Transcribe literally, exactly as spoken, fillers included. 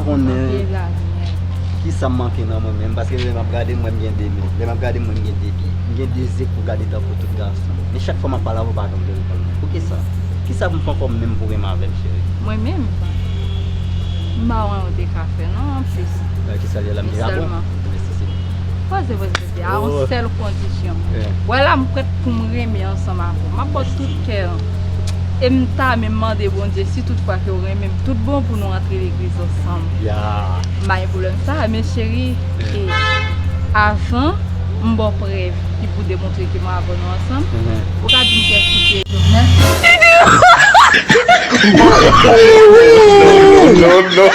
Konnen kisa m manke nan mwen menm, paske lè m ap gade m wè m gen de men, lè m ap gade m wè m gen de pye, m gen de zye k pou gade tankou tout gason. Men chak fwa m ap pale avè w, w pa janm vle reponn mwen. Poukisa? Kisa pou m fè ankò menm pou renmen avè m, cheri? Mwen menm? M pa wè yon te ka fè non, anplis. Kisa l ye la, m gen Japon? Sèlman. Poze, poze, poze. A yon sèl kondisyon. Wè la, m prèt pou m renmen ansanm avè w. M ap ba w tout kè an. E m ta menm mande Bondye, si tout fwa ke w renmen m, tout bon pou nou antre legliz ansanm. M pa gen pwoblèm sa, men cheri, e avan m ba w prèv ki pou demontre ke mwen avè w nou ansanm, ou ka di m kiyès ki tiye Jovenel? Non, non.